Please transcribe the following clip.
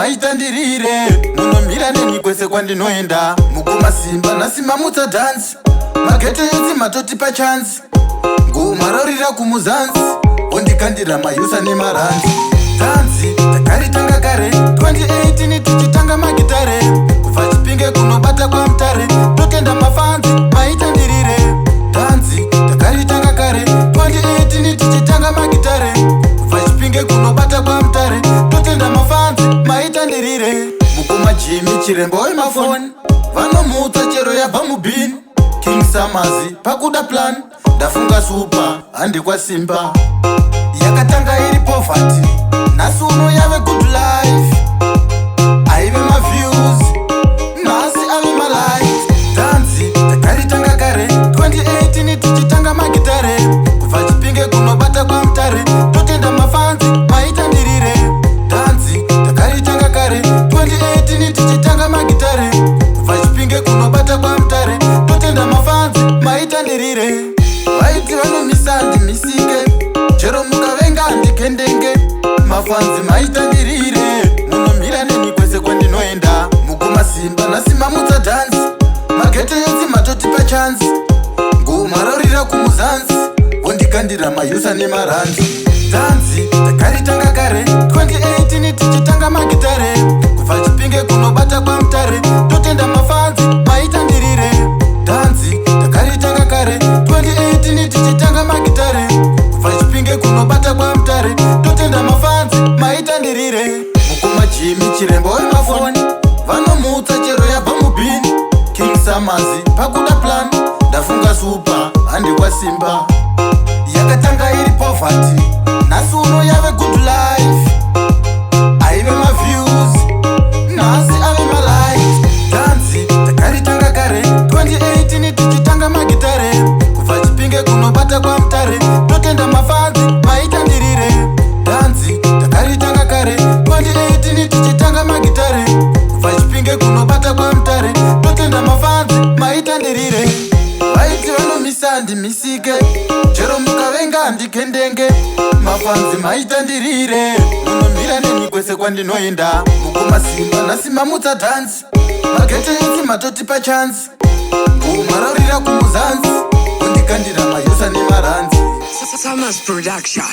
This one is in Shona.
Maita ndirire, munomira neni kwese kwandinoenda. Mukoma Simba, nhasi mamutsa dhanzi. Maghetto youths matotipa chance. Ngoma rorira kumuzanzi, wondikandira mayusa nemaranzi. Dhanzi takaritanga kare 2018, tichitanga magitare, kubva Chipinge kunobata kwaMutare. Totenda mafans, maita ndirire. Dhanzi takaritanga kare 2018, tichitanga magitare, kubva Chipinge kunobata kwaMutare. Totenda mafans, maita ndirire. Mukoma Jimi, chiremba wemafoni, vanomutsa chero yabva mubhini. King Samazi, pakuda plan. Ndafunga Supa, handi kwaSimba. Yakatanga iri poverty, nhasi uno yave good life. Aive maviews, nhasi ave malikes. Dhanzi takaritanga kare 2018, tichitanga magitare, kubva Chipinge kunobata kwaMutare. Totenda mafans, maita ndirire. Dhanzi takaritanga kare 2018, tichitanga magitare, kubva Chipinge kunobata kwaMutare. Totenda mafans, maita ndirire. Vaiti vanomisa, handimisike. Chero mukavenga, handikendenge. Mafans, maita ndirire, munomira neni kwese kwandinoenda. Mukoma Simba, nhasi mamutsa dhanzi. Maghetto youths matotipa chance. Ngoma rorira kumuzanzi, wondikandira mayusa nemaranzi. Dhanzi takaritanga kare 2018, tichitanga magitare, kubva Chipinge kunobata kwaMutare. Totenda mafans, maita ndirire. Dhanzi takaritanga kare 2018, tichitanga magitare, kubva Chipinge kunobata kwaMutare. Totenda mafans, maita ndirire. Mukoma Jimi, chiremba wemafoni, vanomutsa chero yabva mubhini. King Samazi, pakuda plan. Ndafunga Supa, handi kwaSimba. Yakatanga iri poverty, nhasi uno yave good life. Aive maviews, nhasi ave malikes. Dhanzi takaritanga kare 2018, tichitanga magitare, kubva Chipinge kunobata kwaMutare. Totenda mafans, maita ndirire. Dhanzi takaritanga kare 2018, tichitanga magitare, kubva Chipinge kunobata kwaMutare. Totenda mafans, maita ndirire. Vaiti vanomisa, handimisike. Chero mukavenga, handikendenge. Mafans, maita ndirire, munomira neni kwese kwandinoenda. Mukoma Simba, nhasi mamutsa dhanzi. Maghetto youths matotipa chance. Ngoma rorira kumuzanzi, wondikandira mayusa nemaranzi. Summers Production.